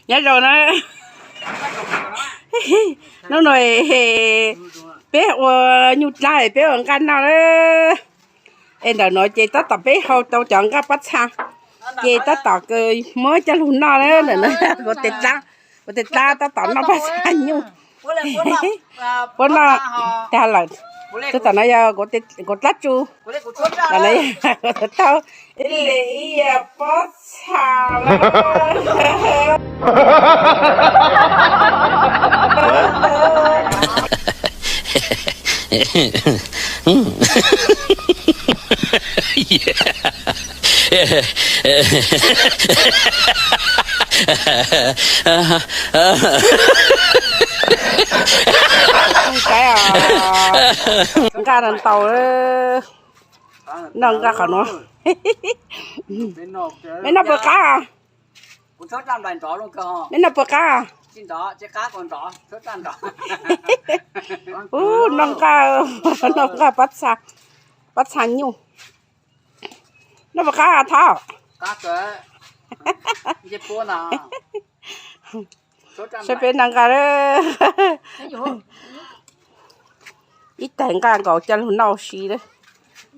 Nyob zoo na. Hnub no peb ua nyuj dlab, peb ua nqaj noj na. Es ntawm no ces tab tom peb hau tau cov nqaj pob txha, ces tab tom muab coj lug noj na. Ntawm no kuv tes dlab, kuv tes dlab tab tom noj pob txha nyuj. Puab noj tag lawm. Tab tom no yog kuv dlab tsu, ntawm no yog kuv tus taub, ib le ib yam pob txha lawm. Saib os, nqaj no ntau, noj nqaj qhov no. Mej noj puas qab? Mej noj puas qab? Ub, noj nqaj, noj nqaj pob txha, pob txha nyuj. Noj puas qab Thov? Saib peb noj nqaj, ib tais nqaj nkaus coj lug noj si,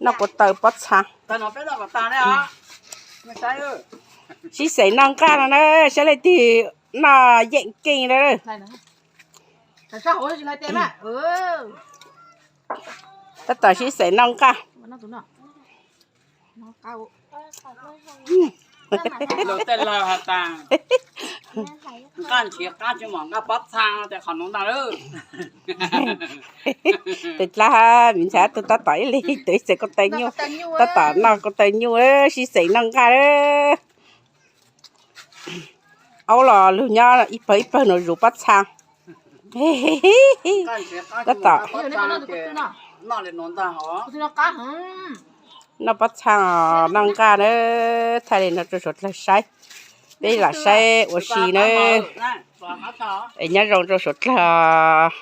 noj kuv taw pob txha. Sib xeem noj nqaj no na, saib leej twg noj yeem keej na. Tab tom sib xeem noj nqaj. Nqaj nrhiav qab tsis mom nqaj pob txha tes qhov nuav ntag lawm. Tes dlab, miv ntxhais tug tab tom ib leeg twv xeem ko taw nyuj, tab tom noj ko taw nyuj, sib xeem noj nqaj. Aub los lug nyob ib pawg ib pawg nuav zuv pob txha. Tab tom noj pob txha, noj nqaj na. Thaij li no rau suav dlawg saib, peb lam saib ua si na. Es nyob zoo rau suav dlawg.